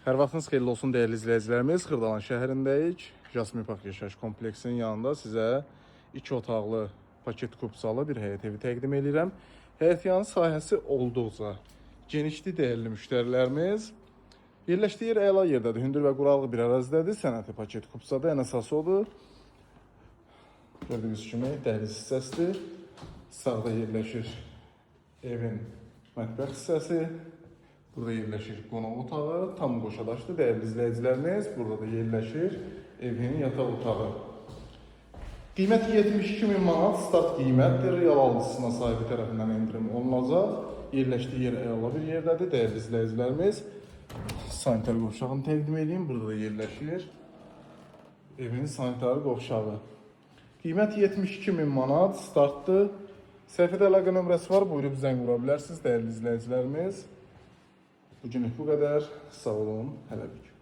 Hər vaxtınız xeyirli olsun dəyərli izləyicilərimiz. Xırdalan şəhərindəyik. Jasmin Park yaşayış kompleksinin yanında sizə iki otaqlı paket kupçalı bir həyət evi təqdim edirəm. Həyət yanı sahəsi olduqca genişdir, dəyərli müştərilərimiz. Yerləşdiyi yer əla yerdədir. Hündür və quraqlı bir ərazidədir. Sənəti paket kupçadır. Ən əsası odur. Gördüyünüz kimi dəhliz hissəsidir. Sağda yerləşir evin mətbəx hissəsi. Burada yerləşir qonaq otağı, tam qoşadaşdır, dəyərli izləyicilərimiz. Burada da yerləşir evin yataq otağı. Qiyməti 72 min manat start qiymətdir. Real alıcısına sahibi tərəfindən endirim olunacaq. Yerləşdiyi yer əla bir yerdədir, dəyərli izləyicilərimiz. Sanitar qovşağını təqdim edeyim. Burada da yerləşir evin sanitar qovşağı. Qiymət 72 min manat startdır. Səhifədə əlaqə nömrəsi var. Buyurub zəng vura bilərsiniz, dəyərli izləyicilərimiz. Bugünlük bu qədər. Sağ olun. Hələlik.